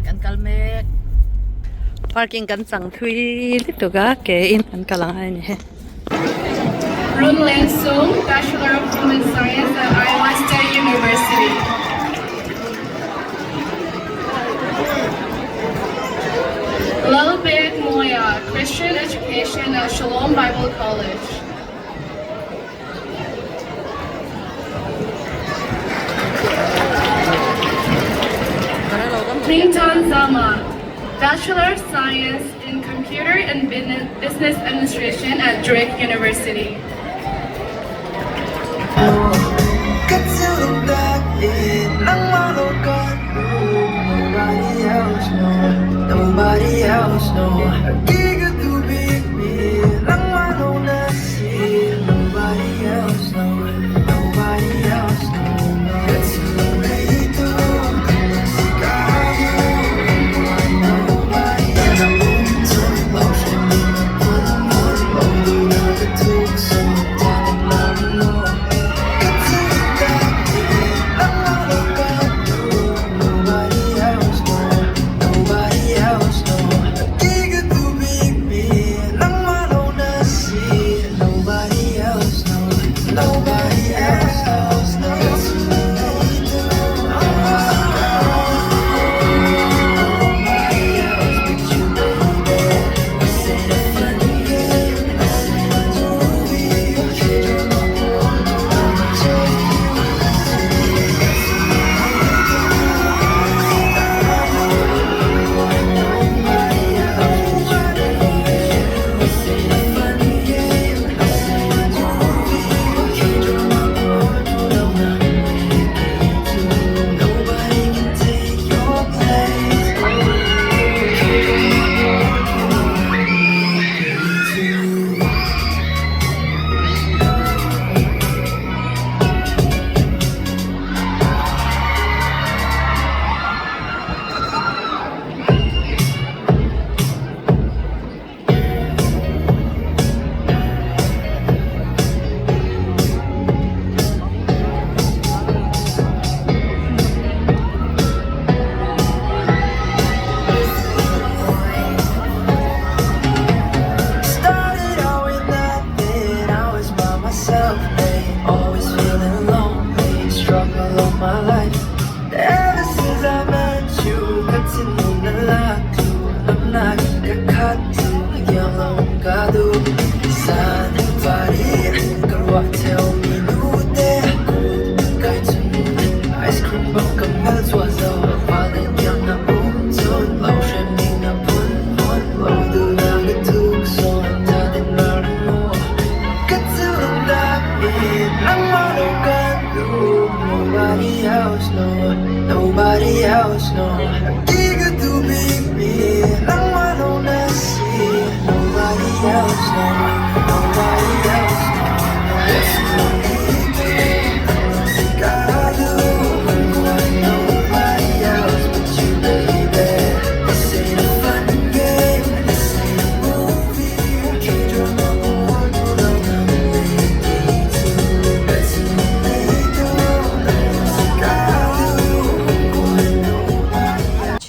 Kan kal mek. Parking kan chang thui lutuk a, ke in kan kal ang a ni he. Runleng Sung, Bachelor of Human Science at Iowa State University. Lalbek Moya, Christian Education at Shalom Bible College. Clinton Zama, Bachelor of Science in Computer and Business Administration at Drake University.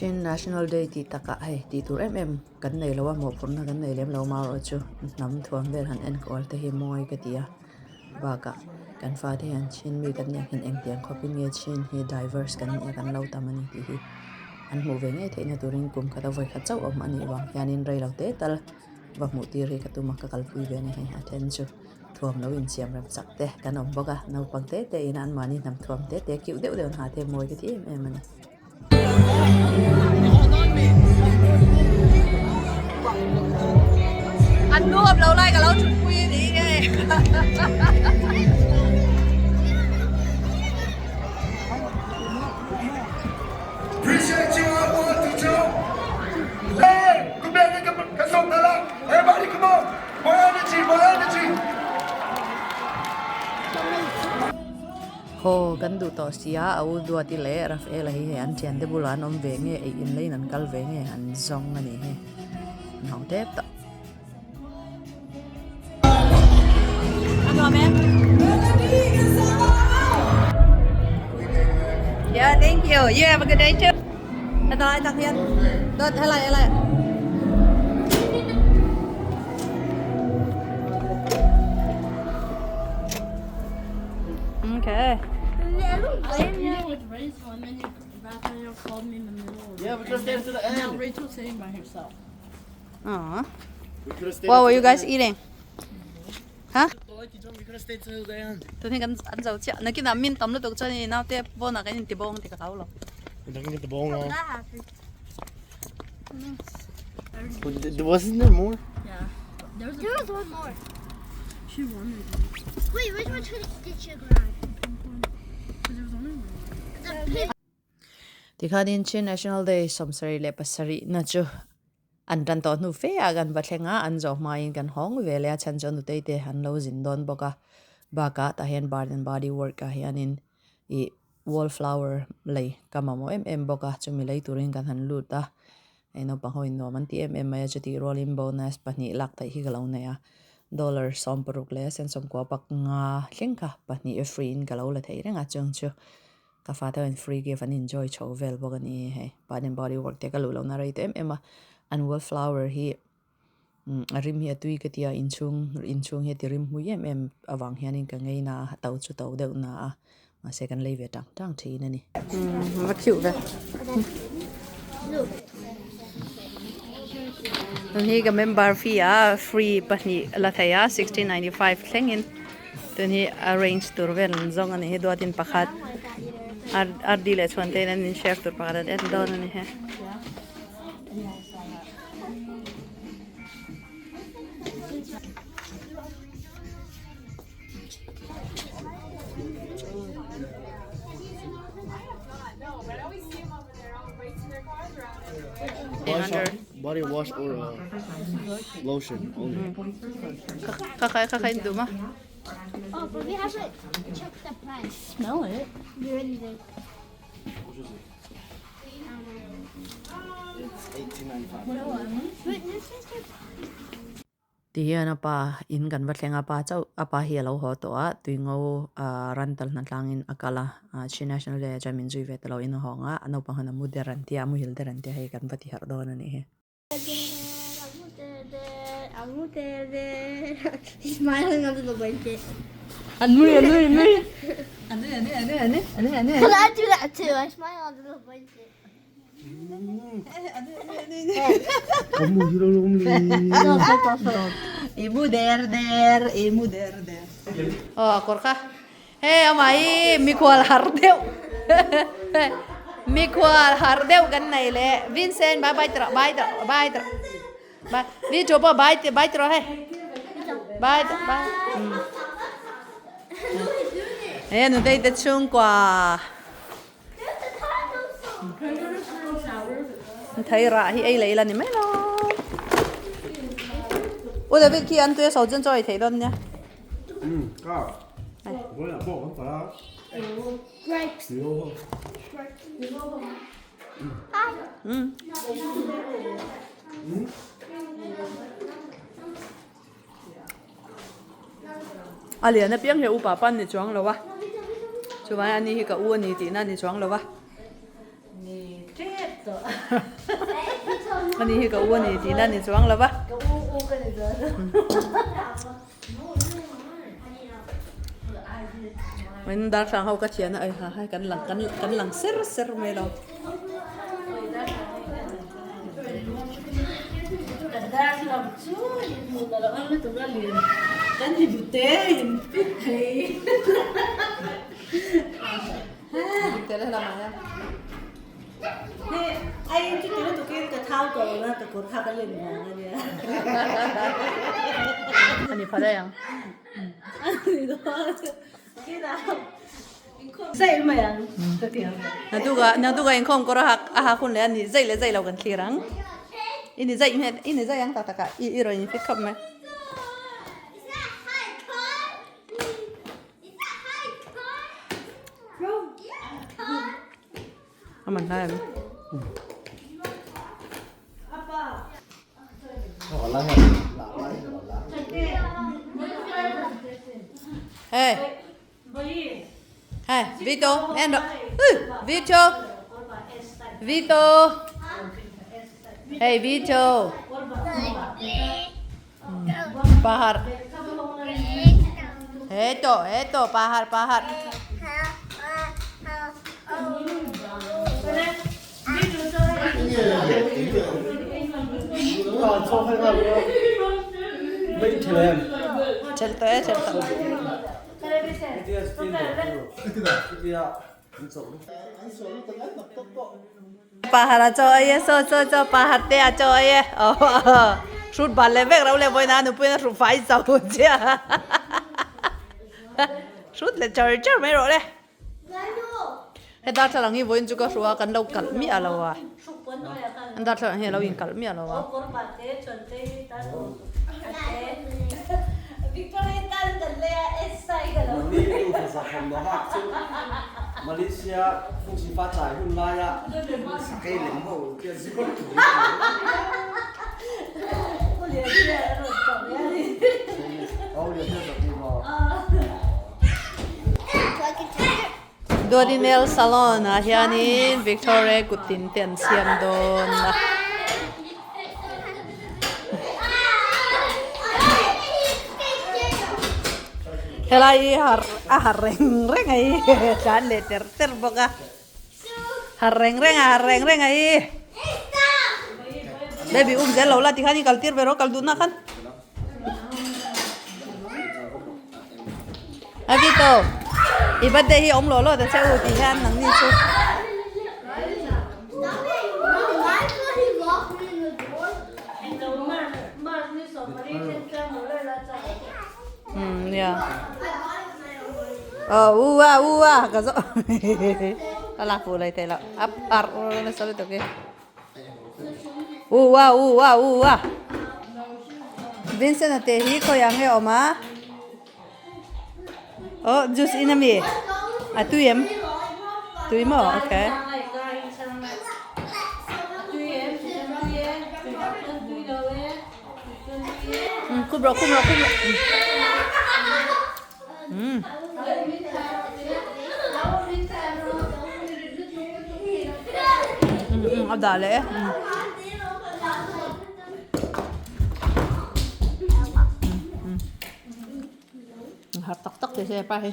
Chin National Day tih takah hei tih tur em em kan nei lo a mawhphurhna kan nei lem lo amaherawhchu hnam thuam vel han enkawl te hi mawi ka ti a bakah kan fate hian Chin mi kan nih angin engtiang khawpin nge Chin hi diverse kan nih a kan lo tam a ni tih hi an hmuh ve ngei theihna turin kum khat a vawikhat chauh awm a nih vang hianin rei lo te tal va hmuh tir hi ka tum a ka kalpui ve a ni hei a then chu thuam lo insiam rem chak te kan awm bawk a naupang te te in anmahni hnam thuam te te kiu deuh deuh an ha te mawi ka ti em em a ni. An nuam lo lai ka lo thutpui a ni nge. Appreciate you all one to two. Hey, come back and come on. Everybody come on. More energy, more energy. Haw kan duh tawh sia, a u Duati leh Rafaela hi hei an thiante bulah an awm ve nge, ei in leiin an kal ve nge, an zawng a nih hi, an hau tep tawh. Yeah, thank you. You have a good day too. Helai tang hian dawt helai helai. Okay. Yeah, we could have stayed to the end. Now Rachel's sitting by herself. Aww. We could have stayed What to were you the guys end. eating? Huh? We could have stayed till the end. Tun hi kan an zo chiah. Nakinah min tam lutuk chuan i naute pawnah kan inti bawng tih ka hlau lo. We're not gonna get the bowling on. Wasn't there more? Yeah. There was, There was one more. She wanted it. Wait, which one did you grab? Because there was only one. The pink. Tikhanin Chin National Day 77 na chu an tan tawh hnu fe a kan va thleng a, an zawh hmain kan hawng ve leh a chhan chu nutei te an lo zin dawn bawk a. Bakah tah hian Bath and Body Work ah hianin ih wallflower lei ka mamawh em em bawk a, chumi lei turin kan han lut a, hei naupang ho in nuam an ti em em mai a, chutih rualin bonus pahnih lak theih hi ka lo nei a, dollar 60 leh sen 90 pak nga thleng kha pahnih free in ka lo la thei reng a, chung chu ka fate ho in free gift an enjoy chho vel bawk a ni hei, Bath and Body Work te ka luh lohna rei ta em em a, an wallflower hi a rim hi a tui ka ti a, inchhung inchhung hi a ti rim hmui em em avang hianin ka ngei na a to chu to deuh na a mahse kan lei ve tang tang thin a ni. Va cute ve. Tun hi ka member fee a free pahnih la thei a 1695 thlengin tun hi arrange tur vel an zawng a ni hi duatin pakhat RD leh chhuan te in an in share tur pakhat an en dawn a ni he. Body wash or uh, lotion only. Kaka duma. Oh, but we have to check the price. Smell it. We already did. Which is it? It's 18.95. Wait, this is the Ti hian a pa in kan va thleng a pa chauh a pa hi a lo haw tawh a tuingo ah ran tal hna tlangin a kal a ah Chin National Day ah chuan min zui ve ta lo in a hawng a a naupang hian a mu der an tia a muhil der an tia hei kan va ti harh dawn a nih hi. He's smiling under the blanket. An nui an nui nui. An nui an nui an nui an nui an nui an nui. Cause I do that too. I smile under the blanket. I mu der der, i mu der der. Aw a kawr kha. Hei amah hi mikhual har deuh. Mikhual har deuh kan nei leh. Vincent bye bye tawh bye tawh bye tawh. Bye. Vito pawh bye bye tawh hei. Bye bye. Hei nutei te chhungkua. Thei rah hi ei leh ila ni mai lo. U David khi an tui a so chuan chaw ei theih dawn nia. A lian apiang hi a upa pan ni chuang lo a, chuvangin ani hi ka u a ni tihna a ni chuang lo a. Ani hi ka u a ni tihna a ni chuang lo a. Min darthlalang ho ka thian a, ai ha hai kan lang kan lang ser ser mai lo. Ani pha daih ang. Natuka natuka inkhawm kawr a hak a hak hun leh a ni zai leh zai lo kan thlir ang. I ni zai hmel i ni zai ang tak tak ah i i rawn infit khawp mai. A man hlai em? Hey. Hey, Vito, en rawh. Vito. Vito. Hey Vito. Pahar. Heto, heto, pahar, pahar. Chel to e, chel to. Pahar a chaw ei e, saw saw chaw pahar te a chaw ei e. Hrut bal leh vek rau leh vawiin a nupuiin a hruh fai zo chiah. Hrut leh char char mai rawh le. He darthlalang hi vawiin chu ka hruh a kan lo kalh miah lo a. An darthlalang hi a lo inkalh miah lo a. Duati Nail Salon ah hianin Victoria kut tin te an siam dawn a. Helai hi har a har reng reng a hi tlan leh ter ter bawk a har reng reng a har reng reng a hi baby um zel lo la tikhan i kal tir ve rawh kal duhna khan. A Vito, i birthday hi awm lo lo ta che u tih hian nangni chu. Um nia. Oh u a u a ka zo. Ka lak fu lai thei lo. Up ar nasa lutuk hi. U a u a u a Vincent a te hi khawi ang nge a awm a oh juice in ami a tui em tui maw okay khup rawh khup rawh khup rawh um. A dah leh e. Har tak tak te se pa hi.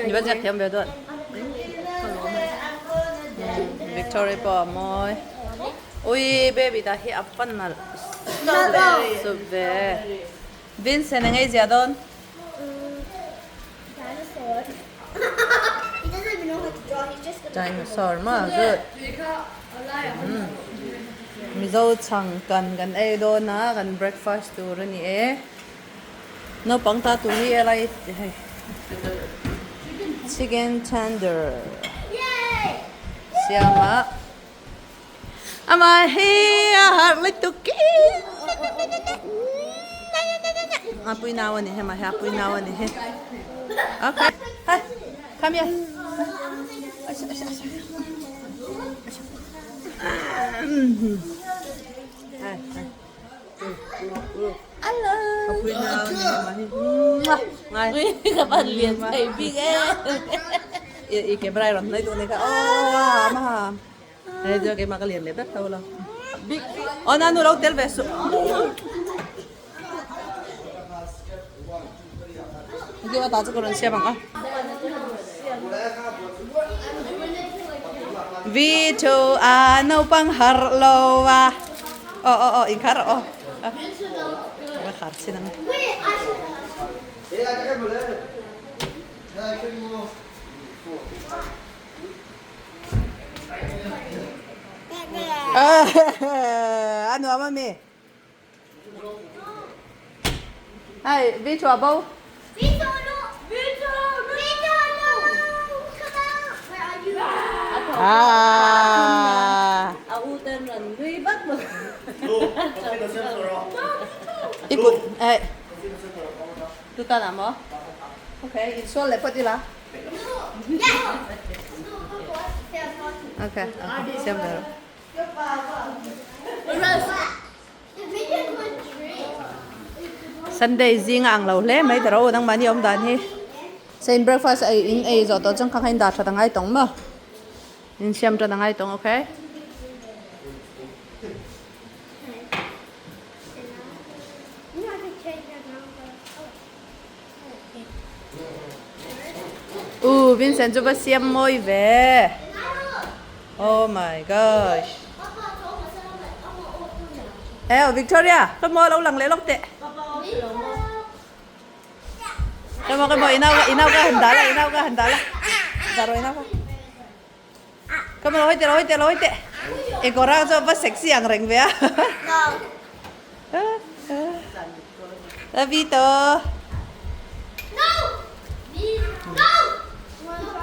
Ni van ziak thiam ve dawt. Victory pawh a mawi. Ui baby dah hi a pan nalh sup ve. Vincent a ngei ziah dawn. Dinosaur maw good. Mizo chhang kan kan ei dawn a kan breakfast tur a ni e. Naupang ta tur hi helai hei chicken tender siam a amah hi a harh lutuk a pui nau a ni hema hi a pui nau a ni hi okay hi come here hi hi. I camera i rawn hnaih duh a ni kha aw ma hei chu keimah ka lian leh vek tho lo aw na nu lo tel ve suh Kima ta chu ka rawn siam ang a V two a naupang harh lo a aw aw aw inkhar rawh aw ka khar chin ang a nuam ami. Hei vi chua bo. Ah. I kut eh tu tan ah maw? Okay, insual leh phawt ila. Okay, okay, siam ve rawh. Sunday zinga ang lo hle mai ta ro nangmahni awm dan hi. Sain breakfast ei in ei zawh tawh chuan kha kha in dah that angai tawng maw? In siam tan angai tawng okay. U Vincent chu va siam mawi ve. Oh my gosh. Eo Victoria, ka mo lo lang leh lawk teh. Ka mo ka mo inau ka inau ka han dala inau ka han dala. Daro inau ka. Ka mo hoi te hoi te hoi te. E kora chu va sexy ang reng ve a. Vito. No! No!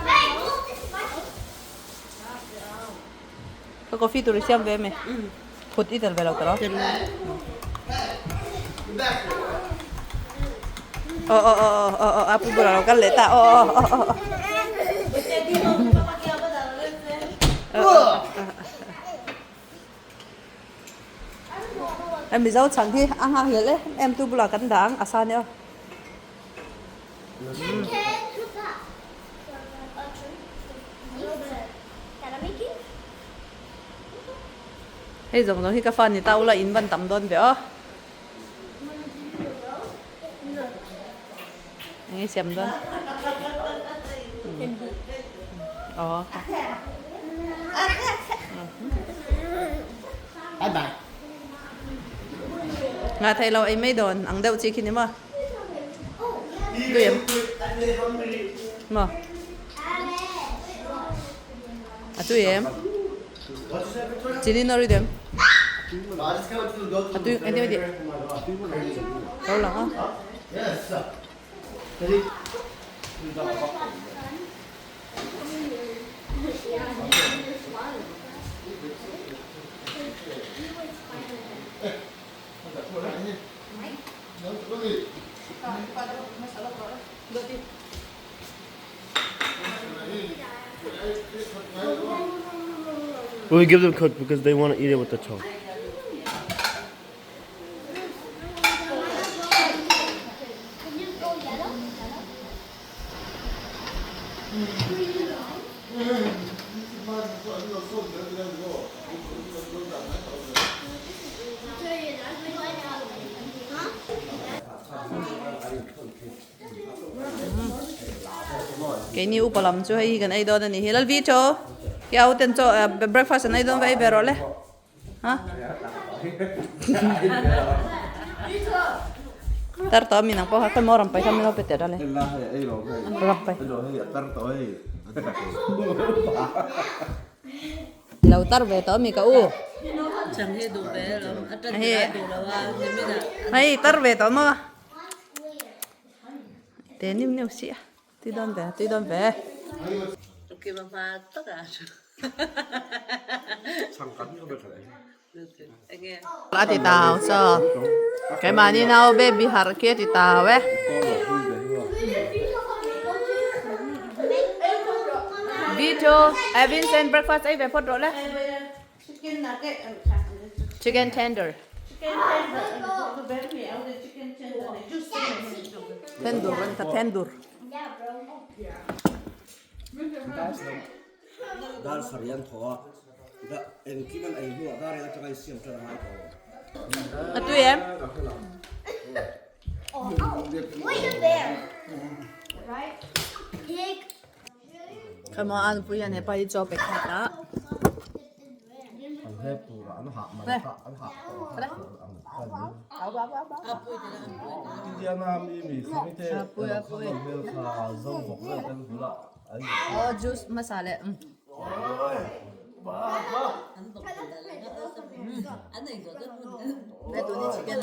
Hey, move this button. Ka coffee tur i siam ve em? Phut i tel ve lo ta lo. Aw aw aw aw aw a pu bulah lo kal leh ta aw aw aw aw aw. Hei Mizo chhang hi a nghak hlelh em em tu bulah kan dah ang a sa nia aw. Hei zawng zawng hi ka fa ni ta ula in van tam dawn ve aw. Eng nge siam dawn? Aw. Bye bye. Nga thei lo ei mai dawn ang deuh chi khi ni maw? Tui em? Maw? A tui em? Chini nori dem? A tui engtin mai tih? Lo lang a. We give them cooked because they want to eat it with the tongue. Keini upa lam chu hei hi kan ei dawn a ni hi. Lalvi chaw ke au ten chaw breakfast an ei dawn va ei ve rawh le. Ha? Tar tawh a mi nang pawh kha khawi maw ram pai kha min lo pe teh ral e. Ram pai. Lo tar ve tawh a mi ka u. Hei tar ve tawh maw. Te niu niu si a. Tui dawn ve, tui dawn ve. A ti tau chaw. Keimahni nau baby harh khi a ti tau e. Vito, Vincent breakfast ei ve phawt rawh le. Chicken tender. Tendur an ta tendur. Dar sarih an thaw a, engkim an ei hnuah dar eng atanga insiam tan a ngai tawh. A tui em? Khama an pui hian hepa hi chaw pe khat a. Aw juice hmasa leh chicken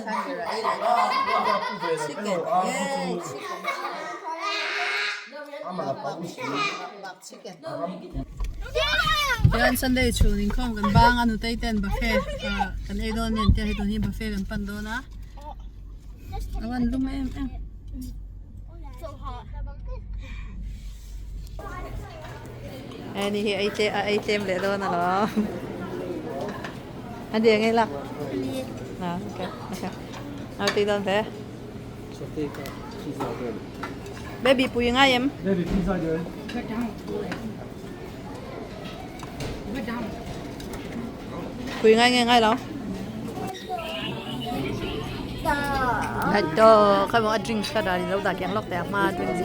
chicken chicken. Tichuan Sunday chhun inkhawm kan bang a nutei ten buffet ah kan ei dawn nen tia hei tun hi buffet kan pan dawn a a van lum em em. Hei ni hi ei tlem a ei tlem leh dawn alawm a deng ei lak ah okay okay a tui dawn ve. Baby pui ngai em? Baby pizza good. Pui ngai nge ngai lo. Hato khai mo a drinks ka dar in lo dah kiang lawk teh a hma drinks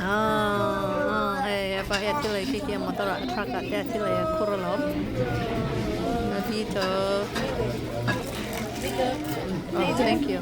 ah hei hepa hi a thil ei khi khi a motor ah truck ah te a thil ei a khur alawm Navito oh thank you.